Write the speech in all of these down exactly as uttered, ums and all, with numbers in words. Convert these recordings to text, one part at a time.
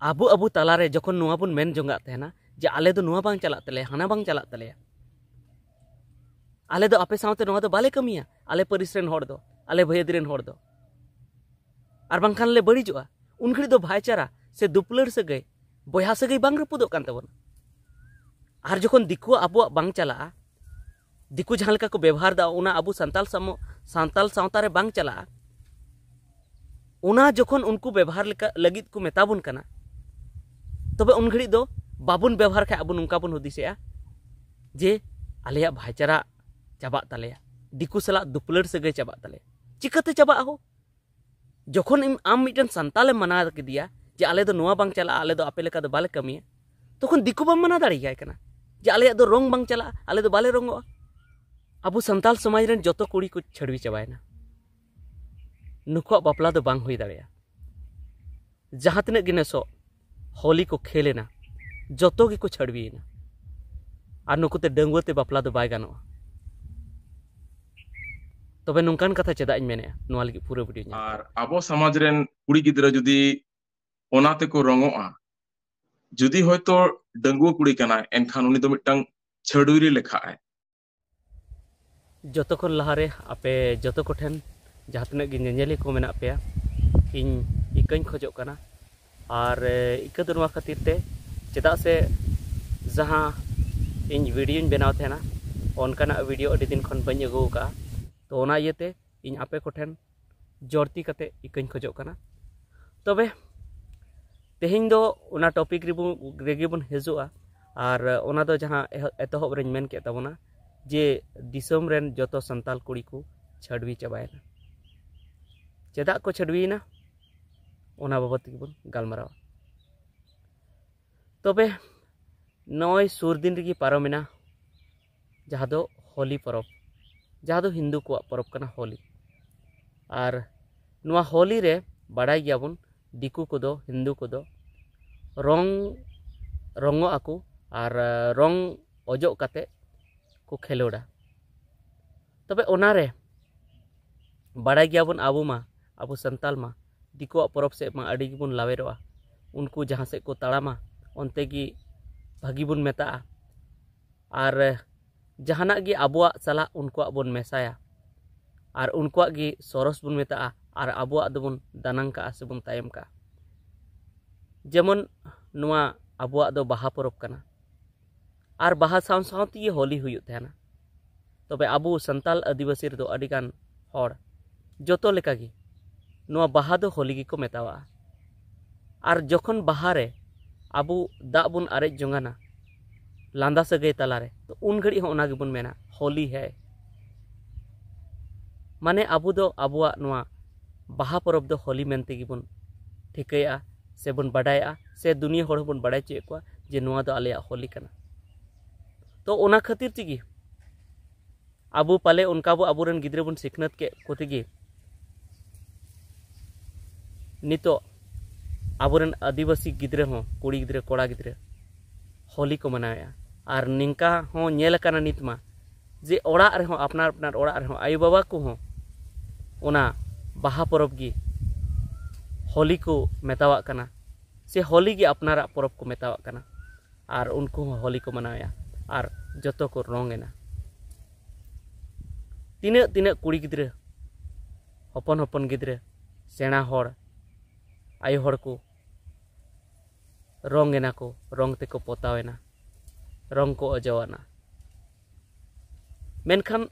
ᱟᱵᱚ ᱟᱵᱚ ᱛᱟᱞᱟᱨᱮ ᱡᱚᱠᱷᱚᱱ ᱱᱚᱣᱟ ᱵᱚᱱ ᱢᱮᱱ ᱡᱚᱝᱟᱜ ᱛᱟᱦᱮᱱᱟ ᱡᱮ ᱟᱞᱮ ᱫᱚ ᱱᱚᱣᱟ ᱵᱟᱝ ᱪᱟᱞᱟᱜ ᱛᱟᱞᱮᱭᱟ, ᱦᱟᱱᱟ ᱵᱟᱝ ᱪᱟᱞᱟᱜ ᱛᱟᱞᱮᱭᱟ, ᱟᱞᱮ ᱫᱚ ᱟᱯᱮ ᱥᱟᱶᱛᱮ ᱱᱚᱣᱟ ᱫᱚ ᱵᱟᱞᱮ ᱠᱟᱹᱢᱤᱭᱟ, ᱟᱞᱮ ᱯᱟᱹᱨᱤᱥ ᱨᱮᱱ ᱦᱚᱲ ᱫᱚ, ᱟᱞᱮ ᱵᱷᱟᱹᱭᱟᱹᱫᱤ ᱨᱮᱱ ᱦᱚᱲ ᱫᱚ, ᱟᱨ ᱵᱟᱝᱠᱷᱟᱱ ᱞᱮ ᱵᱟᱹᱲᱤᱡᱚᱜᱼᱟ, ᱩᱱ ᱜᱷᱟᱹᱲᱤᱡ ᱫᱚ ᱵᱷᱟᱭᱪᱟᱨᱟ ᱥᱮ ᱫᱩᱯᱞᱟᱹᱲ ᱥᱟᱹᱜᱟᱹᱭ, ᱵᱚᱭᱦᱟ ᱥᱟᱹᱜᱟᱹᱭ ᱵᱟᱝ ᱨᱟᱹᱯᱩᱫᱚᱜ ᱠᱟᱱ ᱛᱟᱵᱚᱱᱟ᱾ ᱟᱨ ᱡᱚᱠᱷᱚᱱ ᱫᱤᱠᱩᱣᱟᱜ ᱟᱵᱚᱣᱟᱜ ᱵᱟᱝ ᱪᱟᱞᱟᱜᱼᱟ, ᱫᱤᱠᱩ ᱡᱟᱦᱟᱸ ᱞᱮᱠᱟ ᱠᱚ ᱵᱮᱵᱚᱦᱟᱨ ᱮᱫᱟ, ᱚᱱᱟ ᱟᱵᱚ ᱥᱟᱱᱛᱟᱞ ᱥᱟᱢᱚ-, ᱥᱟᱱᱛᱟᱞ ᱥᱟᱶᱛᱟ ᱨᱮ ᱵᱟᱝ ᱪᱟᱞᱟᱜᱼᱟ, ᱚᱱᱟ ᱡᱚᱠᱷᱚᱱ ᱩᱱᱠᱩ ᱵᱮᱵᱚᱦᱟᱨ ᱞᱮᱠᱟ, ᱞᱟᱹᱜᱤᱫ ᱠᱚ ᱢᱮᱛᱟ ᱵᱚᱱ ᱠᱟᱱᱟ, ᱛᱚᱵᱮ ᱩᱱ ᱜᱷᱟᱹᱲᱤᱡ ᱫᱚ ᱵᱟᱵᱚᱱ ᱵᱮᱵᱚᱦᱟᱨ ᱠᱷᱟᱡ ᱟᱵᱚ ᱱᱚᱝᱠᱟ ᱵᱚᱱ ᱦᱩᱫᱤᱥᱮᱜᱼᱟ ᱡᱮ ᱟᱞᱮᱭᱟᱜ ᱵᱷᱟᱭᱪᱟᱨᱟ ᱪᱟᱵᱟᱜ ᱛᱟᱞᱮᱭᱟ, ᱫᱤᱠᱩ ᱥᱟᱞᱟᱜ ᱫᱩᱯᱞᱟᱹᱲ ᱥᱟᱹᱜᱟᱹᱭ ᱪᱟᱵᱟᱜ ᱛᱟᱞᱮᱭᱟ᱾ ᱪᱤᱠᱟᱹᱛᱮ ᱪᱟᱵᱟᱜᱼᱟ ᱦᱳ? ᱡᱚᱠᱷᱚᱱ ᱤᱢ, ᱟᱢ ᱢᱤᱫᱴᱮᱱ ᱥᱟᱱᱛᱟᱞᱮᱢ ᱢᱟᱱᱟ ᱠᱮᱫᱮᱭᱟ ᱡᱮ ᱟᱞᱮ ᱫᱚ ᱱᱚᱣᱟ ᱵᱟᱝ ᱪᱟᱞᱟᱜᱼᱟ, ᱟᱞᱮ ᱫᱚ ᱟᱯᱮ ᱞᱮᱠᱟ ᱫᱚ ᱵᱟᱞᱮ ᱠᱟᱹᱢᱤᱭᱟ, ᱛᱚᱠᱷᱚᱱ ᱫᱤᱠᱩ ᱵᱟᱢ ᱢᱟᱱᱟ ᱫᱟᱲᱮᱭᱟᱭ ᱠᱟᱱᱟ ᱡᱮ ᱟᱞᱮᱭᱟᱜ ᱫᱚ ᱨᱚᱝ ᱵᱟᱝ ᱪᱟᱞᱟᱜᱼᱟ, ᱟᱞᱮ ᱫᱚ ᱵᱟᱞᱮ ᱨᱚᱝᱚᱜᱼᱟ᱾ ᱟᱵᱚ ᱥᱟᱱᱛᱟᱞ ᱥᱚᱢᱟᱡᱽ ᱨᱮᱱ ᱡᱚᱛᱚ ᱠᱩᱲᱤ ᱠᱚ ᱪᱷᱟᱹᱰᱣᱤ ᱪᱟᱵᱟᱭᱮᱱᱟ᱾ ᱱᱩᱠᱩᱣᱟᱜ ᱵᱟᱯᱞᱟ ᱫᱚ ᱵᱟᱝ ᱦᱩᱭ ᱫᱟᱲᱮᱭᱟᱜᱼᱟ᱾ ᱡᱟᱦᱟᱸ ᱛᱤᱱᱟᱹᱜ ᱜᱮ ᱱᱮᱥᱚᱜ ᱦᱳᱞᱤ ᱠᱚ ᱠᱷᱮᱞ ᱮᱱᱟ, ᱡᱚᱛᱚ ᱜᱮᱠᱚ ᱪᱷᱟᱹᱰᱣᱤᱭᱮᱱᱟ᱾ ᱟᱨ ᱱᱩᱠᱩ ᱛᱮ ᱰᱟᱺᱜᱩᱣᱟᱹ ᱛᱮ ᱵᱟᱯᱞᱟ ᱫᱚ ᱵᱟᱭ ᱜᱟᱱᱚᱜᱼᱟ᱾ ᱛᱚᱵᱮ ᱱᱚᱝᱠᱟᱱ ᱠᱟᱛᱷᱟ ᱪᱮᱫᱟᱜ ᱤᱧ ᱢᱮᱱᱮᱫᱼᱟ? ᱱᱚᱣᱟ ᱞᱟᱹᱜᱤᱫ ᱯᱩᱨᱟᱹ ᱵᱷᱤᱰᱤᱭᱳ ᱧᱮᱞ ᱟᱨ ᱯᱮ᱾ ᱟᱵᱚ ᱥᱚᱢᱟᱡᱽ ᱨᱮᱱ ᱠᱩᱲᱤ ᱜᱤᱫᱽᱨᱟᱹ ᱡᱩᱫᱤ ᱚᱱᱟ ᱛᱮᱠᱚ ᱨᱚᱝᱚᱜᱼᱟ, ᱡᱩᱫᱤ ᱦᱚᱭᱛᱳ ᱰᱟᱺᱜᱩᱣᱟᱹ ᱠᱩᱲᱤ ᱠᱟᱱᱟᱭ, ᱮᱱᱠᱷᱟᱱ ᱩᱱᱤ ᱫᱚ ᱢᱤᱫᱴᱟᱝ ᱪᱷᱟᱹᱰᱣᱤᱨᱤ ᱞᱮᱠᱷᱟᱜᱼᱟᱭ᱾ ᱡᱚᱛᱚ ᱠᱷᱚᱱ ᱞᱟᱦᱟᱨᱮ ᱟᱯᱮ ᱡᱚᱛᱚ ᱠᱚᱴᱷᱮᱱ, ᱡᱟᱦᱟᱸ ᱛᱤᱱᱟᱹᱜ ᱜᱮ ᱧᱮᱧᱮᱞᱤᱭᱟᱹ ᱠᱚ ᱢᱮᱱᱟᱜ ᱯᱮᱭᱟ, ᱤᱧ ᱤᱠᱟᱹᱧ ᱠᱷᱚᱡᱚᱜ ᱠᱟᱱᱟ᱾ ᱟᱨ, ᱮ, ᱤᱠᱟᱹ ᱫᱚ ᱱᱚᱣᱟ ᱠᱷᱟᱹᱛᱤᱨ ᱛᱮ, ᱪᱮᱫᱟᱜ ᱥᱮ ᱡᱟᱦᱟᱸ ᱤᱧ ᱵᱷᱤᱰᱤᱭᱳᱧ ᱵᱮᱱᱟᱣ ᱛᱟᱦᱮᱱᱟ, ᱚᱱᱠᱟᱱᱟᱜ ᱵᱷᱤᱰᱤᱭᱳ ᱟᱹᱰᱤ ᱫᱤᱱ ᱠᱷᱚᱱ ᱵᱟᱹᱧ ᱟᱹᱜᱩ ᱟᱠᱟᱫᱼᱟ᱾ ᱛᱚ ᱚᱱᱟ ᱤᱭᱟᱹᱛᱮ ᱤᱧ ᱟᱯᱮ ᱠᱚᱴᱷᱮᱱ ᱡᱚᱨᱛᱤ ᱠᱟᱛᱮ ᱤᱠᱟᱹᱧ ᱠᱷᱚᱡᱚᱜ ᱠᱟᱱᱟ᱾ ᱛᱚᱵᱮ ᱛᱮᱦᱮᱧ ᱫᱚ ᱚᱱᱟ ᱴᱚᱯᱤᱠ ᱨᱮᱵᱚᱱ, ᱨᱮᱜᱮ ᱵᱚᱱ ᱦᱤᱡᱩᱜᱼᱟ᱾ ᱟᱨ ᱚᱱᱟ ᱫᱚ ᱡᱟᱦᱟᱸ ᱮᱦᱚ-, ᱮᱛᱚᱦᱚᱵ ᱨᱮᱧ ᱢᱮᱱ ᱠᱮᱫ ᱛᱟᱵᱚᱱᱟ ᱡᱮ ᱫᱤᱥᱚᱢ ᱨᱮᱱ ᱡᱚᱛᱚ ᱥᱟᱱᱛᱟᱞ ᱠᱩᱲᱤ ᱠᱚ ᱪᱷᱟᱹᱰᱣᱤ ᱪᱟᱵᱟᱭᱮᱱᱟ᱾ ᱪᱮᱫᱟᱜ ᱠᱚ ᱪᱷᱟᱹᱰᱣᱤᱭᱮᱱᱟ, ᱚᱱᱟ ᱵᱟᱵᱚᱫ ᱛᱮᱜᱮ ᱵᱚᱱ ᱜᱟᱞᱢᱟᱨᱟᱣᱟ᱾ ᱛᱚᱵᱮ ᱱᱚᱜᱼᱚᱭ ᱥᱩᱨ ᱫᱤᱱ ᱨᱮᱜᱮ ᱯᱟᱨᱚᱢᱮᱱᱟ, ᱡᱟᱦᱟᱸ ᱫᱚ ᱦᱳᱞᱤ ᱯᱚᱨᱚᱵᱽ, ᱡᱟᱦᱟᱸ ᱫᱚ ᱦᱤᱱᱫᱩ ᱠᱚᱣᱟᱜ ᱯᱚᱨᱚᱵᱽ ᱠᱟᱱᱟ ᱦᱳᱞᱤ᱾ ᱟᱨ ᱱᱚᱣᱟ ᱦᱳᱞᱤ ᱨᱮ ᱵᱟᱲᱟᱭ ᱜᱮᱭᱟᱵᱚᱱ, ᱫᱤᱠᱩ ᱠᱚᱫᱚ, ᱦᱤᱱᱫᱩ ᱠᱚᱫᱚ ᱨᱚᱝ, ᱨᱚᱝᱚᱜ ᱟᱠᱚ ᱟᱨ, ᱟ, ᱨᱚᱝ ᱚᱡᱚᱜ ᱠᱟᱛᱮ ᱠᱚ ᱠᱷᱮᱞᱳᱰᱟ᱾ ᱛᱚᱵᱮ ᱚᱱᱟᱨᱮ ᱵᱟᱲᱟᱭ ᱜᱮᱭᱟᱵᱚᱱ, ᱟᱵᱚ ᱢᱟ, ᱟᱵᱚ ᱥᱟᱱᱛᱟᱞ ᱢᱟ ᱫᱤᱠᱩᱣᱟᱜ ᱯᱚᱨᱚᱵᱽ ᱥᱮᱫ ᱢᱟ ᱟᱹᱰᱤ ᱜᱮᱵᱚᱱ ᱞᱟᱣᱮᱨᱚᱜᱼᱟ᱾ ᱩᱱᱠᱩ ᱡᱟᱦᱟᱸ ᱥᱮᱫ ᱠᱚ ᱛᱟᱲᱟᱢᱟ, ᱚᱱᱛᱮ ᱜᱮ ᱵᱷᱟᱹᱜᱤ ᱵᱚᱱ ᱢᱮᱛᱟᱜᱼᱟ᱾ ᱟᱨ ᱡᱟᱦᱟᱱᱟᱜ ᱜᱮ ᱟᱵᱚᱣᱟᱜ ᱥᱟᱞᱟᱜ ᱩᱱᱠᱩᱣᱟᱜ ᱵᱚᱱ ᱢᱮᱥᱟᱭᱟ, ᱟᱨ ᱩᱱᱠᱩᱣᱟᱜ ᱜᱮ ᱥᱚᱨᱚᱥ ᱵᱚᱱ ᱢᱮᱛᱟᱜᱼᱟ, ᱟᱨ ᱟᱵᱚᱣᱟᱜ ᱫᱚᱵᱚᱱ ᱫᱟᱱᱟᱝ ᱠᱟᱜᱼᱟ ᱥᱮᱵᱚᱱ ᱛᱟᱭᱚᱢ ᱠᱟᱜᱼᱟ᱾ ᱡᱮᱢᱚᱱ ᱱᱚᱣᱟ ᱟᱵᱚᱣᱟᱜ ᱫᱚ ᱵᱟᱦᱟ ᱯᱚᱨᱚᱵᱽ ᱠᱟᱱᱟ, ᱟᱨ ᱵᱟᱦᱟ ᱥᱟᱶ ᱥᱟᱶ ᱛᱮᱜᱮ ᱦᱳᱞᱤ ᱦᱩᱭᱩᱜ ᱛᱟᱦᱮᱱᱟ᱾ ᱛᱚᱵᱮ ᱟᱵᱚ ᱥᱟᱱᱛᱟᱞ ᱟᱹᱫᱤᱵᱟᱹᱥᱤ ᱨᱮᱫᱚ ᱟᱹᱰᱤᱜᱟᱱ ᱦᱚᱲ ᱡᱚᱛᱚ ᱞᱮᱠᱟᱜᱮ ᱱᱚᱣᱟ ᱵᱟᱦᱟ ᱫᱚ ᱦᱳᱞᱤ ᱜᱮᱠᱚ ᱢᱮᱛᱟᱣᱟᱜᱼᱟ᱾ ᱟᱨ ᱡᱚᱠᱷᱚᱱ ᱵᱟᱦᱟ ᱨᱮ ᱟᱵᱚ ᱫᱟᱜ ᱵᱚᱱ ᱟᱨᱮᱡ ᱡᱚᱝᱟᱱᱟ ᱞᱟᱸᱫᱟ ᱥᱟᱹᱜᱟᱹᱭ ᱛᱟᱞᱟᱨᱮ, ᱛᱚ ᱩᱱ ᱜᱷᱟᱹᱲᱤᱡ ᱦᱚᱸ ᱚᱱᱟ ᱜᱮᱵᱚᱱ ᱢᱮᱱᱟ, "ᱦᱳᱞᱤ ᱦᱮ"᱾ ᱢᱟᱱᱮ ᱟᱵᱚ ᱫᱚ ᱟᱵᱚᱣᱟᱜ ᱱᱚᱣᱟ ᱵᱟᱦᱟ ᱯᱚᱨᱚᱵᱽ ᱫᱚ ᱦᱳᱞᱤ ᱢᱮᱱᱛᱮ ᱜᱮᱵᱚᱱ ᱴᱷᱤᱠᱟᱹᱭᱮᱜᱼᱟ, ᱥᱮᱵᱚᱱ ᱵᱟᱰᱟᱭᱮᱜᱼᱟ, ᱥᱮ ᱫᱩᱱᱤᱭᱟᱹ ᱦᱚᱲ ᱦᱚᱸᱵᱚᱱ ᱵᱟᱰᱟᱭ ᱦᱚᱪᱚᱭᱮᱫ ᱠᱚᱣᱟ ᱡᱮ ᱱᱚᱣᱟ ᱫᱚ ᱟᱞᱮᱭᱟᱜ ᱦᱳᱞᱤ ᱠᱟᱱᱟ᱾ ᱛᱚ ᱚᱱᱟ ᱠᱷᱟᱹᱛᱤᱨ ᱛᱮᱜᱮ ᱟᱵᱚ ᱯᱟᱞᱮ ᱚᱱᱠᱟ ᱵᱚ ᱟᱵᱚᱨᱮᱱ ᱜᱤᱫᱽᱨᱟᱹ ᱵᱚᱱ ᱥᱤᱠᱷᱱᱟᱹᱛ ᱠᱮᱫ ᱠᱚ ᱛᱮᱜᱮ ᱱᱤᱛᱚᱜ ᱟᱵᱚᱨᱮᱱ ᱟᱹᱫᱤᱵᱟᱹᱥᱤ ᱜᱤᱫᱽᱨᱟᱹ ᱦᱚᱸ, ᱠᱩᱲᱤ ᱜᱤᱫᱽᱨᱟᱹ, ᱠᱚᱲᱟ ᱜᱤᱫᱽᱨᱟᱹ, ᱦᱳᱞᱤ ᱠᱚ ᱢᱟᱱᱟᱣᱮᱫᱼᱟ᱾ ᱟᱨ ᱱᱤᱝᱠᱟ ᱦᱚᱸ ᱧᱮᱞ ᱟᱠᱟᱱᱟ ᱱᱤᱛ ᱢᱟ, ᱡᱮ ᱚᱲᱟᱜ ᱨᱮᱦᱚᱸ, ᱟᱯᱱᱟᱨ ᱟᱯᱱᱟᱨ ᱚᱲᱟᱜ ᱨᱮᱦᱚᱸ ᱟᱭᱳᱼᱵᱟᱵᱟ ᱠᱚᱦᱚᱸ ᱚᱱᱟ ᱵᱟᱦᱟ ᱯᱚᱨᱚᱵᱽ ᱜᱮ ᱦᱳᱞᱤ ᱠᱚ ᱢᱮᱛᱟᱣᱟᱜ ᱠᱟᱱᱟ, ᱥᱮ ᱦᱳᱞᱤ ᱜᱮ ᱟᱯᱱᱟᱨᱟᱜ ᱯᱚᱨᱚᱵᱽ ᱠᱚ ᱢᱮᱛᱟᱣᱟᱜ ᱠᱟᱱᱟ᱾ ᱟᱨ ᱩᱱᱠᱩ ᱦᱚᱸ ᱦᱳᱞᱤ ᱠᱚ ᱢᱟᱱᱟᱣᱮᱫᱼᱟ, ᱟᱨ ᱡᱚᱛᱚ ᱠᱚ ᱨᱚᱝ ᱮᱱᱟ᱾ ᱛᱤᱱᱟᱹᱜ ᱛᱤᱱᱟᱹᱜ ᱠᱩᱲᱤ ᱜᱤᱫᱽᱨᱟᱹ, ᱦᱚᱯᱚᱱ ᱦᱚᱯᱚᱱ ᱜᱤᱫᱽᱨᱟᱹ, ᱥᱮᱬᱟ ᱦᱚᱲ, ᱟᱭᱳ ᱦᱚᱲ ᱠᱚ ᱨᱚᱝ ᱮᱱᱟ ᱠᱚ, ᱨᱚᱝ ᱛᱮᱠᱚ ᱯᱚᱛᱟᱣ ᱮᱱᱟ, ᱨᱚᱝ ᱠᱚ ᱚᱡᱚᱜ ᱟᱱᱟ᱾ ᱢᱮᱱᱠᱷᱟᱱ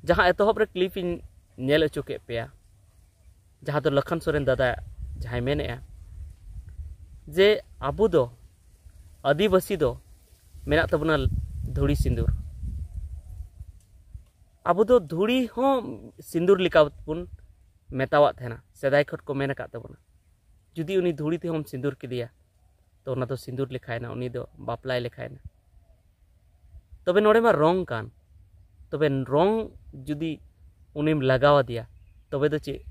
ᱡᱟᱦᱟᱸ ᱮᱛᱚᱦᱚᱵ ᱨᱮ clip ᱤᱧ ᱧᱮᱞ ᱦᱚᱪᱚ ᱠᱮᱫ ᱯᱮᱭᱟ, ᱡᱟᱦᱟᱸ ᱫᱚ ᱞᱚᱠᱷᱚᱱ ᱥᱚᱨᱮᱱ ᱫᱟᱫᱟ ᱡᱟᱦᱟᱸᱭ ᱢᱮᱱᱮᱫᱼᱟ, ᱡᱮ ᱟᱵᱚ ᱫᱚ, ᱟᱹᱫᱤᱵᱟᱹᱥᱤ ᱫᱚ ᱢᱮᱱᱟᱜ ᱛᱟᱵᱚᱱᱟ ᱫᱷᱩᱲᱤ ᱥᱤᱸᱫᱩᱨ᱾ ᱟᱵᱚ ᱫᱚ ᱫᱷᱩᱲᱤ ᱦᱚᱸ ᱥᱤᱸᱫᱩᱨ ᱞᱮᱠᱟ ᱵᱚᱱ ᱢᱮᱛᱟᱣᱟᱜ ᱛᱟᱦᱮᱱᱟ, ᱥᱮᱫᱟᱭ ᱠᱷᱚᱱ ᱠᱚ ᱢᱮᱱ ᱟᱠᱟᱫ ᱛᱟᱵᱚᱱᱟ, "ᱡᱩᱫᱤ ᱩᱱᱤ ᱫᱷᱩᱲᱤ ᱛᱮᱦᱚᱸᱢ ᱥᱤᱸᱫᱩᱨ ᱠᱮᱫᱮᱭᱟ, ᱛᱚ ᱚᱱᱟ ᱫᱚ ᱥᱤᱸᱫᱩᱨ ᱞᱮᱠᱷᱟᱭᱮᱱᱟ, ᱩᱱᱤ ᱫᱚ ᱵᱟᱯᱞᱟᱭ ᱞᱮᱠᱷᱟᱭᱮᱱᱟ᱾" ᱛᱚᱵᱮ ᱱᱚᱰᱮ ᱢᱟ ᱨᱚᱝ ᱠᱟᱱ, ᱛᱚᱵᱮ ᱨᱚᱝ ᱡᱩᱫᱤ ᱩᱱᱤᱢ ᱞᱟᱜᱟᱣ ᱟᱫᱮᱭᱟ, ᱛᱚᱵᱮ ᱫᱚ ᱪᱮᱫ?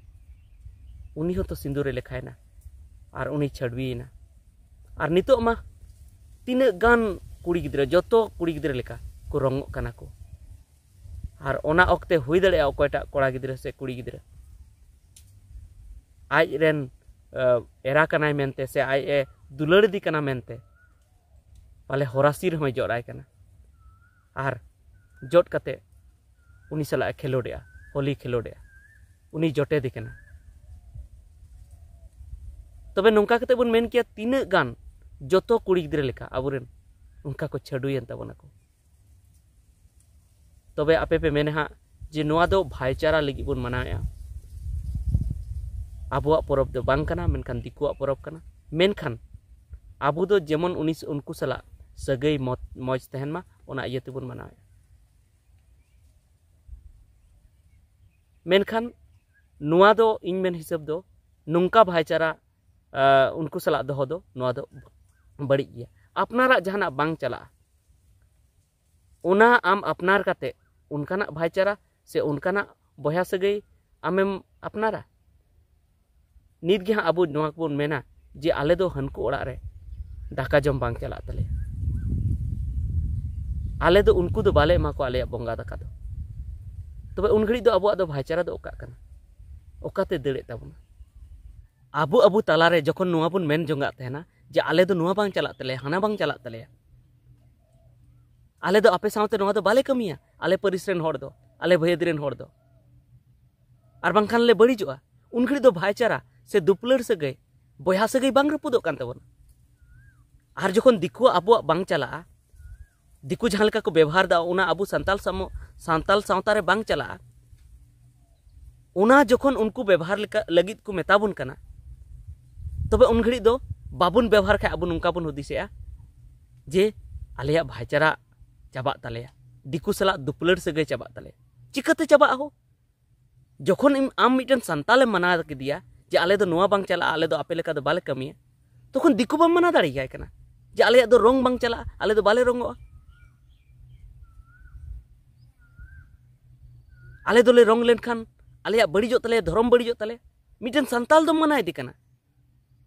ᱩᱱᱤ ᱦᱚᱸᱛᱚ ᱥᱤᱸᱫᱩᱨᱮ ᱞᱮᱠᱷᱟᱭᱮᱱᱟ, ᱟᱨ ᱩᱱᱤ ᱪᱷᱟᱹᱰᱣᱤᱭᱮᱱᱟ᱾ ᱟᱨ ᱱᱤᱛᱚᱜ ᱢᱟ ᱛᱤᱱᱟᱹᱜ ᱜᱟᱱ ᱠᱩᱲᱤ ᱜᱤᱫᱽᱨᱟᱹ, ᱡᱚᱛᱚ ᱠᱩᱲᱤ ᱜᱤᱫᱽᱨᱟᱹ ᱞᱮᱠᱟ ᱠᱚ ᱨᱚᱝᱚᱜ ᱠᱟᱱᱟ ᱠᱚ᱾ ᱟᱨ ᱚᱱᱟ ᱚᱠᱛᱮ ᱦᱩᱭ ᱫᱟᱲᱮᱭᱟᱜᱼᱟ ᱚᱠᱚᱭᱴᱟᱜ ᱠᱚᱲᱟ ᱜᱤᱫᱽᱨᱟᱹ ᱥᱮ ᱠᱩᱲᱤ ᱜᱤᱫᱽᱨᱟᱹ ᱟᱡ ᱨᱮᱱ ᱮᱨᱟ ᱠᱟᱱᱟᱭ ᱢᱮᱱᱛᱮ ᱥᱮ ᱟᱡ ᱮ ᱫᱩᱞᱟᱹᱲ ᱤᱫᱤ ᱠᱟᱱᱟ ᱢᱮᱱᱛᱮ ᱯᱟᱞᱮ ᱦᱚᱨᱟᱥᱤ ᱨᱮᱦᱚᱸᱭ ᱡᱚᱫ ᱟᱭ ᱠᱟᱱᱟ᱾ ᱟᱨ ᱡᱚᱫ ᱠᱟᱛᱮ ᱩᱱᱤ ᱥᱟᱞᱟᱜ ᱮ ᱠᱷᱮᱞᱳᱰᱮᱜᱼᱟ, ᱦᱳᱞᱤ ᱠᱷᱮᱞᱳᱰᱮᱜᱼᱟ, ᱩᱱᱤ ᱡᱚᱴᱮᱫᱮ ᱠᱟᱱᱟ᱾ ᱛᱚᱵᱮ ᱱᱚᱝᱠᱟ ᱠᱟᱛᱮ ᱵᱚᱱ ᱢᱮᱱ ᱠᱮᱭᱟ, ᱛᱤᱱᱟᱹᱜ ᱜᱟᱱ ᱡᱚᱛᱚ ᱠᱩᱲᱤ ᱜᱤᱫᱽᱨᱟᱹ ᱞᱮᱠᱟ ᱟᱵᱚᱨᱮᱱ ᱚᱱᱠᱟ ᱠᱚ ᱪᱷᱟᱹᱰᱩᱭᱮᱱ ᱛᱟᱵᱚᱱᱟ ᱠᱚ᱾ ᱛᱚᱵᱮ ᱟᱯᱮ ᱯᱮ ᱢᱮᱱᱟ ᱦᱟᱸᱜ ᱡᱮ ᱱᱚᱣᱟ ᱫᱚ ᱵᱷᱟᱭᱪᱟᱨᱟ ᱞᱟᱹᱜᱤᱫ ᱵᱚᱱ ᱢᱟᱱᱟᱣᱮᱫᱼᱟ, ᱟᱵᱚᱣᱟᱜ ᱯᱚᱨᱚᱵᱽ ᱫᱚ ᱵᱟᱝ ᱠᱟᱱᱟ, ᱢᱮᱱᱠᱷᱟᱱ ᱫᱤᱠᱩᱣᱟᱜ ᱯᱚᱨᱚᱵᱽ ᱠᱟᱱᱟ᱾ ᱢᱮᱱᱠᱷᱟᱱ ᱟᱵᱚ ᱫᱚ ᱡᱮᱢᱚᱱ ᱩᱱᱤ ᱩᱱᱠᱩ ᱥᱟᱞᱟᱜ ᱥᱟᱹᱜᱟᱹᱭ ᱢᱚᱡᱽ ᱛᱟᱦᱮᱱ ᱢᱟ, ᱚᱱᱟ ᱤᱭᱟᱹ ᱛᱮᱵᱚᱱ ᱢᱟᱱᱟᱣᱮᱫᱼᱟ᱾ ᱢᱮᱱᱠᱷᱟᱱ ᱱᱚᱣᱟ ᱫᱚ ᱤᱧ ᱢᱮᱱ ᱦᱤᱥᱟᱹᱵ ᱫᱚ ᱱᱚᱝᱠᱟ ᱵᱷᱟᱭᱪᱟᱨᱟ ᱩᱱᱠᱩ ᱥᱟᱞᱟᱜ ᱫᱚᱦᱚ ᱫᱚ ᱱᱚᱣᱟ ᱫᱚ ᱵᱟᱹᱲᱤᱡ ᱜᱮᱭᱟ᱾ ᱟᱯᱱᱟᱨᱟᱜ ᱡᱟᱦᱟᱱᱟᱜ ᱵᱟᱝ ᱪᱟᱞᱟᱜᱼᱟ, ᱚᱱᱟ ᱟᱢ ᱟᱯᱱᱟᱨ ᱠᱟᱛᱮ ᱚᱱᱠᱟᱱᱟᱜ ᱵᱷᱟᱭᱪᱟᱨᱟ ᱥᱮ ᱚᱱᱠᱟᱱᱟᱜ ᱵᱚᱭᱦᱟ ᱥᱟᱹᱜᱟᱹᱭ ᱟᱢᱮᱢ ᱟᱯᱱᱟᱨᱟ᱾ ᱱᱤᱛ ᱜᱮ ᱦᱟᱸᱜ ᱟᱵᱚ ᱱᱚᱣᱟ ᱠᱚᱵᱚᱱ ᱢᱮᱱᱟ ᱡᱮ ᱟᱞᱮ ᱫᱚ ᱦᱟᱹᱱᱠᱩ ᱚᱲᱟᱜ ᱨᱮ ᱫᱟᱠᱟ ᱡᱚᱢ ᱵᱟᱝ ᱪᱟᱞᱟᱜ ᱛᱟᱞᱮᱭᱟ, ᱟᱞᱮ ᱫᱚ ᱩᱱᱠᱩ ᱫᱚ ᱵᱟᱞᱮ ᱮᱢᱟ ᱠᱚᱣᱟ ᱟᱞᱮᱭᱟᱜ ᱵᱚᱸᱜᱟ ᱫᱟᱠᱟ ᱫᱚ᱾ ᱛᱚᱵᱮ ᱩᱱ ᱜᱷᱟᱹᱲᱤᱡ ᱫᱚ ᱟᱵᱚᱣᱟᱜ ᱫᱚ ᱵᱷᱟᱭᱪᱟᱨᱟ ᱫᱚ ᱚᱠᱟᱜ ᱠᱟᱱᱟ? ᱚᱠᱟᱛᱮ ᱫᱟᱹᱲᱮᱫ ᱛᱟᱵᱚᱱᱟ? ᱟᱵᱚ ᱟᱵᱚ ᱛᱟᱞᱟᱨᱮ ᱡᱚᱠᱷᱚᱱ ᱱᱚᱣᱟ ᱵᱚᱱ ᱢᱮᱱ ᱡᱚᱝᱟᱜ ᱛᱟᱦᱮᱱᱟ ᱡᱮ ᱟᱞᱮ ᱫᱚ ᱱᱚᱣᱟ ᱵᱟᱝ ᱪᱟᱞᱟᱜ ᱛᱟᱞᱮᱭᱟ, ᱦᱟᱱᱟ ᱵᱟᱝ ᱪᱟᱞᱟᱜ ᱛᱟᱞᱮᱭᱟ, ᱟᱞᱮ ᱫᱚ ᱟᱯᱮ ᱥᱟᱶᱛᱮ ᱱᱚᱣᱟ ᱫᱚ ᱵᱟᱞᱮ ᱠᱟᱹᱢᱤᱭᱟ, ᱟᱞᱮ ᱯᱟᱹᱨᱤᱥ ᱨᱮᱱ ᱦᱚᱲ ᱫᱚ, ᱟᱞᱮ ᱵᱷᱟᱹᱭᱟᱹᱫᱤ ᱨᱮᱱ ᱦᱚᱲ ᱫᱚ, ᱟᱨ ᱵᱟᱝᱠᱷᱟᱱ ᱞᱮ ᱵᱟᱹᱲᱤᱡᱚᱜᱼᱟ᱾ ᱩᱱ ᱜᱷᱟᱹᱲᱤᱡ ᱫᱚ ᱵᱷᱟᱭᱪᱟᱨᱟ ᱥᱮ ᱫᱩᱯᱞᱟᱹᱲ ᱥᱟᱹᱜᱟᱹᱭ, ᱵᱚᱭᱦᱟ ᱥᱟᱹᱜᱟᱹᱭ ᱵᱟᱝ ᱨᱟᱹᱯᱩᱫᱚᱜ ᱠᱟᱱ ᱛᱟᱵᱚᱱᱟ᱾ ᱟᱨ ᱡᱚᱠᱷᱚᱱ ᱫᱤᱠᱩᱣᱟᱜ ᱟᱵᱚᱣᱟᱜ ᱵᱟᱝ ᱪᱟᱞᱟᱜᱼᱟ, ᱫᱤᱠᱩ ᱡᱟᱦᱟᱸ ᱞᱮᱠᱟ ᱠᱚ ᱵᱮᱵᱚᱦᱟᱨ ᱮᱫᱟ, ᱚᱱᱟ ᱟᱵᱚ ᱥᱟᱱᱛᱟᱞ ᱥᱟᱢᱚ-, ᱥᱟᱱᱛᱟᱞ ᱥᱟᱶᱛᱟ ᱨᱮ ᱵᱟᱝ ᱪᱟᱞᱟᱜᱼᱟ, ᱚᱱᱟ ᱡᱚᱠᱷᱚᱱ ᱩᱱᱠᱩ ᱵᱮᱵᱚᱦᱟᱨ ᱞᱮᱠᱟ, ᱞᱟᱹᱜᱤᱫ ᱠᱚ ᱢᱮᱛᱟ ᱵᱚᱱ ᱠᱟᱱᱟ, ᱛᱚᱵᱮ ᱩᱱ ᱜᱷᱟᱹᱲᱤᱡ ᱫᱚ ᱵᱟᱵᱚᱱ ᱵᱮᱵᱚᱦᱟᱨ ᱠᱷᱟᱡ ᱟᱵᱚ ᱱᱚᱝᱠᱟ ᱵᱚᱱ ᱦᱩᱫᱤᱥᱮᱜᱼᱟ ᱡᱮ ᱟᱞᱮᱭᱟᱜ ᱵᱷᱟᱭᱪᱟᱨᱟ ᱪᱟᱵᱟᱜ ᱛᱟᱞᱮᱭᱟ, ᱫᱤᱠᱩ ᱥᱟᱞᱟᱜ ᱫᱩᱯᱞᱟᱹᱲ ᱥᱟᱹᱜᱟᱹᱭ ᱪᱟᱵᱟᱜ ᱛᱟᱞᱮᱭᱟ᱾ ᱪᱤᱠᱟᱹᱛᱮ ᱪᱟᱵᱟᱜᱼᱟ ᱦᱳ? ᱡᱚᱠᱷᱚᱱ ᱤᱧ, ᱟᱢ ᱢᱤᱫᱴᱮᱱ ᱥᱟᱱᱛᱟᱞᱮᱢ ᱢᱟᱱᱟ ᱠᱮᱫᱮᱭᱟ ᱡᱮ ᱟᱞᱮ ᱫᱚ ᱱᱚᱣᱟ ᱵᱟᱝ ᱪᱟᱞᱟᱜᱼᱟ, ᱟᱞᱮ ᱫᱚ ᱟᱯᱮ ᱞᱮᱠᱟ ᱫᱚ ᱵᱟᱞᱮ ᱠᱟᱹᱢᱤᱭᱟ, ᱛᱚᱠᱷᱚᱱ ᱫᱤᱠᱩ ᱵᱟᱢ ᱢᱟᱱᱟ ᱫᱟᱲᱮᱭᱟᱭ ᱠᱟᱱᱟ ᱡᱮ ᱟᱞᱮᱭᱟᱜ ᱫᱚ ᱨᱚᱝ ᱵᱟᱝ ᱪᱟᱞᱟᱜᱼᱟ, ᱟᱞᱮ ᱫᱚ ᱵᱟᱞᱮ ᱨᱚᱝᱚᱜᱼᱟ, ᱟᱞᱮ ᱫᱚᱞᱮ ᱨᱚᱝ ᱞᱮᱱᱠᱷᱟᱱ ᱟᱞᱮᱭᱟᱜ ᱵᱟᱹᱲᱤᱡᱚᱜ ᱛᱟᱞᱮᱭᱟ, ᱫᱷᱚᱨᱚᱢ ᱵᱟᱹᱲᱤᱡᱚᱜ ᱛᱟᱞᱮᱭᱟ᱾ ᱢᱤᱫᱴᱮᱱ ᱥᱟᱱᱛᱟᱞ ᱫᱚᱢ ᱢᱟᱱᱟᱭᱮᱫᱮ ᱠᱟᱱᱟ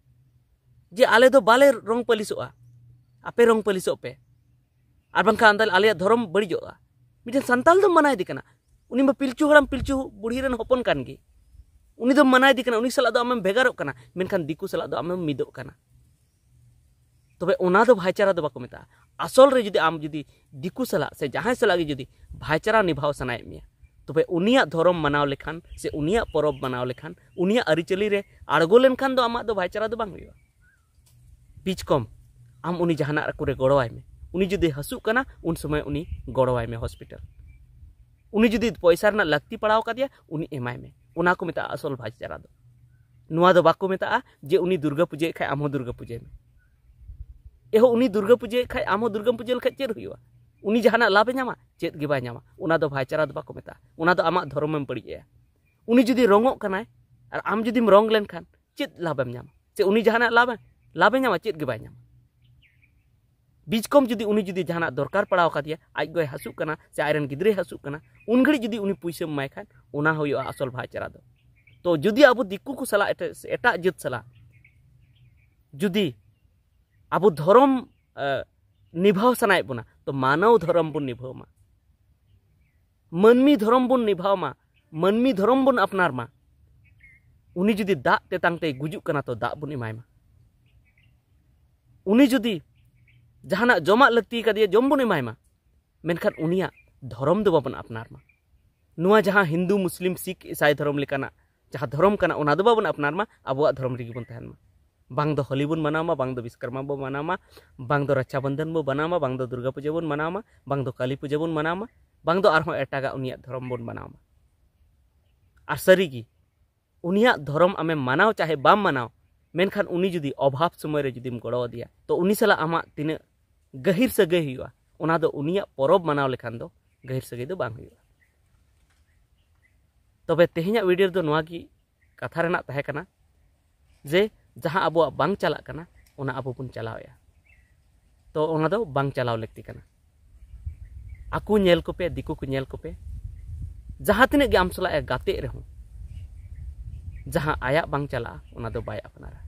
ᱡᱮ ᱟᱞᱮ ᱫᱚ ᱵᱟᱞᱮ ᱨᱚᱝ ᱯᱟᱹᱞᱤᱥᱚᱜᱼᱟ, ᱟᱯᱮ ᱨᱚᱝ ᱯᱟᱹᱞᱤᱥᱚᱜ ᱯᱮ, ᱟᱨ ᱵᱟᱝᱠᱷᱟᱱ ᱟᱞᱮᱭᱟᱜ ᱫᱷᱚᱨᱚᱢ ᱵᱟᱹᱲᱤᱡᱚᱜᱼᱟ᱾ ᱢᱤᱫᱴᱮᱱ ᱥᱟᱱᱛᱟᱞ ᱫᱚᱢ ᱢᱟᱱᱟᱭᱮᱫᱮ ᱠᱟᱱᱟ, ᱩᱱᱤ ᱢᱟ ᱯᱤᱞᱪᱩ ᱦᱟᱲᱟᱢ ᱯᱤᱞᱪᱩ ᱵᱩᱲᱦᱤ ᱨᱮᱱ ᱦᱚᱯᱚᱱ ᱠᱟᱱ ᱜᱮ᱾ ᱩᱱᱤ ᱫᱚ ᱢᱟᱱᱟᱭ ᱫᱤ ᱠᱟᱱᱟ, ᱩᱱᱤ ᱥᱟᱞᱟᱜ ᱫᱚ ᱟᱢᱮᱢ ᱵᱷᱮᱜᱟᱨᱚᱜ ᱠᱟᱱᱟ, ᱢᱮᱱᱠᱷᱟᱱ ᱫᱤᱠᱩ ᱥᱟᱞᱟᱜ ᱫᱚ ᱟᱢᱮᱢ ᱢᱤᱫᱚᱜ ᱠᱟᱱᱟ᱾ ᱛᱚᱵᱮ ᱚᱱᱟ ᱫᱚ ᱵᱷᱟᱭᱪᱟᱨᱟ ᱫᱚ ᱵᱟᱠᱚ ᱢᱮᱛᱟᱜᱼᱟ᱾ ᱟᱥᱚᱞ ᱨᱮ ᱡᱩᱫᱤ ᱟᱢ ᱡᱩᱫᱤ ᱫᱤᱠᱩ ᱥᱟᱞᱟᱜ ᱥᱮ ᱡᱟᱦᱟᱸᱭ ᱥᱟᱞᱟᱜ ᱜᱮ ᱡᱩᱫᱤ ᱵᱷᱟᱭᱪᱟᱨᱟ ᱱᱤᱵᱷᱟᱣ ᱥᱟᱱᱟᱭᱮᱫ ᱢᱮᱭᱟ, ᱛᱚᱵᱮ ᱩᱱᱤᱭᱟᱜ ᱫᱷᱚᱨᱚᱢ ᱢᱟᱱᱟᱣ ᱞᱮᱠᱷᱟᱱ ᱥᱮ ᱩᱱᱤᱭᱟᱜ ᱯᱚᱨᱚᱵᱽ ᱢᱟᱱᱟᱣ ᱞᱮᱠᱷᱟᱱ, ᱩᱱᱤᱭᱟᱜ ᱟᱹᱨᱤᱪᱟᱹᱞᱤ ᱨᱮ ᱟᱬᱜᱚ ᱞᱮᱱᱠᱷᱟᱱ ᱫᱚ ᱟᱢᱟᱜ ᱫᱚ ᱵᱷᱟᱭᱪᱟᱨᱟ ᱫᱚ ᱵᱟᱝ ᱦᱩᱭᱩᱜᱼᱟ᱾ ᱵᱤᱪᱠᱚᱢ, ᱟᱢ ᱩᱱᱤ ᱡᱟᱦᱟᱱᱟᱜ ᱠᱚᱨᱮ ᱜᱚᱲᱚᱣᱟᱭ ᱢᱮ᱾ ᱩᱱᱤ ᱡᱩᱫᱤ ᱦᱟᱹᱥᱩᱜ ᱠᱟᱱᱟ, ᱩᱱ ᱥᱚᱢᱚᱭ ᱩᱱᱤ ᱜᱚᱲᱚᱣᱟᱭ ᱢᱮ ᱦᱚᱥᱯᱤᱴᱟᱞ᱾ ᱩᱱᱤ ᱡᱩᱫᱤ ᱯᱚᱭᱥᱟ ᱨᱮᱱᱟᱜ ᱞᱟᱹᱠᱛᱤ ᱯᱟᱲᱟᱣ ᱠᱟᱫᱮᱭᱟ, ᱩᱱᱤ ᱮᱢᱟᱭ ᱢᱮ᱾ ᱚᱱᱟ ᱠᱚ ᱢᱮᱛᱟᱜᱼᱟ ᱟᱥᱚᱞ ᱵᱷᱟᱭᱪᱟᱨᱟ ᱫᱚ᱾ ᱱᱚᱣᱟ ᱫᱚ ᱵᱟᱠᱚ ᱢᱮᱛᱟᱜᱼᱟ ᱡᱮ ᱩᱱᱤ ᱫᱩᱨᱜᱟᱹ ᱯᱩᱡᱟᱹᱭᱮᱫ ᱠᱷᱟᱡ ᱟᱢ ᱦᱚᱸ ᱫᱩᱨᱜᱟᱹ ᱯᱩᱡᱟᱹᱭ ᱢᱮ᱾ ᱮᱦᱚ, ᱩᱱᱤ ᱫᱩᱨᱜᱟᱹ ᱯᱩᱡᱟᱹᱭᱮᱫ ᱠᱷᱟᱡ ᱟᱢ ᱦᱚᱸ ᱫᱩᱨᱜᱟᱹᱢ ᱯᱩᱡᱟᱹ ᱞᱮᱠᱷᱟᱡ ᱪᱮᱫ ᱦᱩᱭᱩᱜᱼᱟ? ᱩᱱᱤ ᱡᱟᱦᱟᱱᱟᱜ ᱞᱟᱵᱷ ᱮ ᱧᱟᱢᱟ? ᱪᱮᱫ ᱜᱮ ᱵᱟᱭ ᱧᱟᱢᱟ᱾ ᱚᱱᱟ ᱫᱚ ᱵᱷᱟᱭᱪᱟᱨᱟ ᱫᱚ ᱵᱟᱠᱚ ᱢᱮᱛᱟᱜᱼᱟ, ᱚᱱᱟ ᱫᱚ ᱟᱢᱟᱜ ᱫᱷᱚᱨᱚᱢᱮᱢ ᱵᱟᱹᱲᱤᱡ ᱮᱭᱟ᱾ ᱩᱱᱤ ᱡᱩᱫᱤ ᱨᱚᱝᱚᱜ ᱠᱟᱱᱟᱭ ᱟᱨ ᱟᱢ ᱡᱩᱫᱤᱢ ᱨᱚᱝ ᱞᱮᱱᱠᱷᱟᱱ ᱪᱮᱫ ᱞᱟᱵᱷ ᱮᱢ ᱧᱟᱢᱟ? ᱪᱮ ᱩᱱᱤ ᱡᱟᱦᱟᱱᱟᱜ ᱞᱟᱵᱷ ᱮ, ᱞᱟᱵᱷ ᱮ ᱧᱟᱢᱟ? ᱪᱮᱫ ᱜᱮ ᱵᱟᱭ ᱧᱟᱢᱟ᱾ ᱵᱤᱪᱠᱚᱢ ᱡᱩᱫᱤ ᱩᱱᱤ ᱡᱩᱫᱤ ᱡᱟᱦᱟᱱᱟᱜ ᱫᱚᱨᱠᱟᱨ ᱯᱟᱲᱟᱣ ᱠᱟᱫᱮᱭᱟ, ᱟᱡ ᱜᱚᱭ ᱦᱟᱹᱥᱩᱜ ᱠᱟᱱᱟ ᱥᱮ ᱟᱡᱨᱮᱱ ᱜᱤᱫᱽᱨᱟᱹᱭ ᱦᱟᱹᱥᱩᱜ ᱠᱟᱱᱟ, ᱩᱱ ᱜᱷᱟᱹᱲᱤᱡ ᱡᱩᱫᱤ ᱩᱱᱤ ᱯᱩᱭᱥᱟᱹᱢ ᱮᱢᱟᱭ ᱠᱷᱟᱱ, ᱚᱱᱟ ᱦᱩᱭᱩᱜᱼᱟ ᱟᱥᱚᱞ ᱵᱷᱟᱭᱪᱟᱨᱟ ᱫᱚ᱾ ᱛᱚ ᱡᱩᱫᱤ ᱟᱵᱚ ᱫᱤᱠᱩ ᱠᱚ ᱥᱟᱞᱟᱜ, ᱮᱴᱟᱜ, ᱮᱴᱟᱜ ᱡᱟᱹᱛ ᱥᱟᱞᱟᱜ ᱡᱩᱫᱤ ᱟᱵᱚ ᱫᱷᱚᱨᱚᱢ, ᱮ, ᱱᱤᱵᱷᱟᱣ ᱥᱟᱱᱟᱭᱮᱫ ᱵᱚᱱᱟ, ᱛᱚ ᱢᱟᱱᱚᱣ ᱫᱷᱚᱨᱚᱢ ᱵᱚᱱ ᱱᱤᱵᱷᱟᱹᱣ ᱢᱟ, ᱢᱟᱹᱱᱢᱤ ᱫᱷᱚᱨᱚᱢ ᱵᱚᱱ ᱱᱤᱵᱷᱟᱣ ᱢᱟ, ᱢᱟᱹᱱᱢᱤ ᱫᱷᱚᱨᱚᱢ ᱵᱚᱱ ᱟᱯᱱᱟᱨ ᱢᱟ᱾ ᱩᱱᱤ ᱡᱩᱫᱤ ᱫᱟᱜ ᱛᱮᱛᱟᱝ ᱛᱮᱭ ᱜᱩᱡᱩᱜ ᱠᱟᱱᱟ, ᱛᱚ ᱫᱟᱜ ᱵᱚᱱ ᱮᱢᱟᱭ ᱢᱟ᱾ ᱩᱱᱤ ᱡᱩᱫᱤ ᱡᱟᱦᱟᱱᱟᱜ ᱡᱚᱢᱟᱜ ᱞᱟᱹᱠᱛᱤ ᱠᱟᱫᱮᱭᱟ, ᱡᱚᱢ ᱵᱚᱱ ᱮᱢᱟᱭ ᱢᱟ, ᱢᱮᱱᱠᱷᱟᱱ ᱩᱱᱤᱭᱟᱜ ᱫᱷᱚᱨᱚᱢ ᱫᱚ ᱵᱟᱵᱚᱱ ᱟᱯᱱᱟᱨ ᱢᱟ᱾ ᱱᱚᱣᱟ ᱡᱟᱦᱟᱸ ᱦᱤᱱᱫᱩ, ᱢᱩᱥᱞᱤᱢ, ᱥᱤᱠᱷ, ᱤᱥᱟᱭ ᱫᱷᱚᱨᱚᱢ ᱞᱮᱠᱟᱱᱟᱜ ᱡᱟᱦᱟᱸ ᱫᱷᱚᱨᱚᱢ ᱠᱟᱱᱟ, ᱚᱱᱟ ᱫᱚ ᱵᱟᱵᱚᱱ ᱟᱯᱱᱟᱨ ᱢᱟ, ᱟᱵᱚᱣᱟᱜ ᱫᱷᱚᱨᱚᱢ ᱨᱮᱜᱮ ᱵᱚᱱ ᱛᱟᱦᱮᱱ ᱢᱟ᱾ ᱵᱟᱝ ᱫᱚ ᱦᱳᱞᱤ ᱵᱚᱱ ᱢᱟᱱᱟᱣ ᱢᱟ, ᱵᱟᱝ ᱫᱚ ᱵᱤᱥᱠᱚᱨᱢᱟ ᱵᱚᱱ ᱢᱟᱱᱟᱣ ᱢᱟ, ᱵᱟᱝ ᱫᱚ ᱨᱟᱠᱥᱟ ᱵᱚᱱᱫᱷᱚᱱ ᱵᱚᱱ ᱢᱟᱱᱟᱣ ᱢᱟ, ᱵᱟᱝ ᱫᱚ ᱫᱩᱨᱜᱟ ᱯᱩᱡᱟᱹ ᱵᱚᱱ ᱢᱟᱱᱟᱣ ᱢᱟ, ᱵᱟᱝ ᱫᱚ ᱠᱟᱞᱤ ᱯᱩᱡᱟᱹ ᱵᱚᱱ ᱢᱟᱱᱟᱣ ᱢᱟ, ᱵᱟᱝ ᱫᱚ ᱟᱨᱦᱚᱸ ᱮᱴᱟᱜᱟᱜ ᱩᱱᱤᱭᱟᱜ ᱫᱷᱚᱨᱚᱢ ᱵᱚᱱ ᱢᱟᱱᱟᱣ ᱢᱟ᱾ ᱟᱨ ᱥᱟᱹᱨᱤᱜᱮ, ᱩᱱᱤᱭᱟᱜ ᱫᱷᱚᱨᱚᱢ ᱟᱢᱮᱢ ᱢᱟᱱᱟᱣ ᱪᱟᱦᱮ ᱵᱟᱢ ᱢᱟᱱᱟᱣ, ᱢᱮᱱᱠᱷᱟᱱ ᱩᱱᱤ ᱡᱩᱫᱤ ᱚᱵᱷᱟᱵᱽ ᱥᱚᱢᱚᱭ ᱨᱮ ᱡᱩᱫᱤᱢ ᱜᱚᱲᱚ ᱟᱫᱮᱭᱟ, ᱛᱚ ᱩᱱᱤ ᱥᱟᱞᱟᱜ ᱟᱢᱟᱜ ᱛᱤᱱᱟᱹᱜ ᱜᱟᱹᱦᱤᱨ ᱥᱟᱹᱜᱟᱹᱭ ᱦᱩᱭᱩᱜᱼᱟ, ᱚᱱᱟ ᱫᱚ ᱩᱱᱤᱭᱟᱜ ᱯᱚᱨᱚᱵᱽ ᱢᱟᱱᱟᱣ ᱞᱮᱠᱷᱟᱱ ᱫᱚ ᱜᱟᱹᱦᱤᱨ ᱥᱟᱹᱜᱟᱹᱭ ᱫᱚ ᱵᱟᱝ ᱦᱩᱭᱩᱜᱼᱟ᱾ ᱛᱚᱵᱮ ᱛᱮᱦᱮᱧᱟᱜ ᱵᱷᱤᱰᱤᱭᱳ ᱨᱮᱫᱚ ᱱᱚᱣᱟ ᱜᱮ ᱠᱟᱛᱷᱟ ᱨᱮᱱᱟᱜ ᱛᱟᱦᱮᱸ ᱠᱟᱱᱟ ᱡᱮ ᱡᱟᱦᱟᱸ ᱟᱵᱚᱣᱟᱜ ᱵᱟᱝ ᱪᱟᱞᱟᱜ ᱠᱟᱱᱟ, ᱚᱱᱟ ᱟᱵᱚ ᱵᱚᱱ ᱪᱟᱞᱟᱣᱮᱫᱼᱟ᱾ ᱛᱚ ᱚᱱᱟ ᱫᱚ ᱵᱟᱝ ᱪᱟᱞᱟᱣ ᱞᱟᱹᱠᱛᱤ ᱠᱟᱱᱟ᱾ ᱟᱠᱚ ᱧᱮᱞ ᱠᱚᱯᱮ, ᱫᱤᱠᱩ ᱠᱚ ᱧᱮᱞ ᱠᱚᱯᱮ, ᱡᱟᱦᱟᱸ ᱛᱤᱱᱟᱹᱜ ᱜᱮ ᱟᱢ ᱥᱟᱞᱟᱜ ᱮ ᱜᱟᱛᱮᱜ ᱨᱮᱦᱚᱸ, ᱡᱟᱦᱟᱸ ᱟᱭᱟᱜ ᱵᱟᱝ ᱪᱟᱞᱟᱜᱼᱟ, ᱚᱱᱟ ᱫᱚ ᱵᱟᱭ ᱟᱯᱱᱟᱨᱟ᱾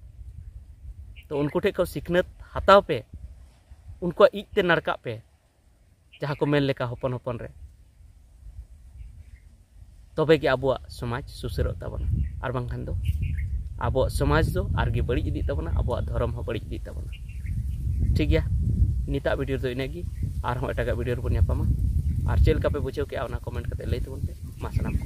ᱛᱚ ᱩᱱᱠᱩ ᱴᱷᱮᱱ ᱠᱷᱚᱱ ᱥᱤᱠᱷᱱᱟᱹᱛ ᱦᱟᱛᱟᱣ ᱯᱮ, ᱩᱱᱠᱩᱣᱟᱜ ᱤᱡ ᱛᱮ ᱱᱟᱲᱠᱟᱜ ᱯᱮ, ᱡᱟᱦᱟᱸ ᱠᱚ ᱢᱮᱱ ᱞᱮᱠᱟ ᱦᱚᱯᱚᱱ ᱦᱚᱯᱚᱱ ᱨᱮ, ᱛᱚᱵᱮ ᱜᱮ ᱟᱵᱚᱣᱟᱜ ᱥᱚᱢᱟᱡᱽ ᱥᱩᱥᱟᱹᱨᱚᱜ ᱛᱟᱵᱚᱱᱟ᱾ ᱟᱨ ᱵᱟᱝᱠᱷᱟᱱ ᱫᱚ ᱟᱵᱚᱣᱟᱜ ᱥᱚᱢᱟᱡᱽ ᱫᱚ ᱟᱨᱜᱮ ᱵᱟᱹᱲᱤᱡ ᱤᱫᱤᱜ ᱛᱟᱵᱚᱱᱟ, ᱟᱵᱚᱣᱟᱜ ᱫᱷᱚᱨᱚᱢ ᱦᱚᱸ ᱵᱟᱹᱲᱤᱡ ᱤᱫᱤᱜ ᱛᱟᱵᱚᱱᱟ᱾ ᱴᱷᱤᱠ ᱜᱮᱭᱟ, ᱱᱤᱛᱟᱜ ᱵᱷᱤᱰᱤᱭᱳ ᱨᱮᱫᱚ ᱤᱱᱟᱹᱜ ᱜᱮ᱾ ᱟᱨᱦᱚᱸ ᱮᱴᱟᱜᱟᱜ ᱵᱷᱤᱰᱤᱭᱳ ᱨᱮᱵᱚᱱ ᱧᱟᱯᱟᱢᱟ᱾ ᱟᱨ ᱪᱮᱫ ᱞᱮᱠᱟ ᱯᱮ ᱵᱩᱡᱷᱟᱹᱣ ᱠᱮᱜᱼᱟ, ᱚᱱᱟ ᱠᱚᱢᱮᱱᱴ ᱠᱟᱛᱮ ᱞᱟᱹᱭ ᱛᱟᱵᱚᱱ ᱯᱮ᱾ ᱢᱟ ᱥᱟᱱᱟᱢ ᱠᱚ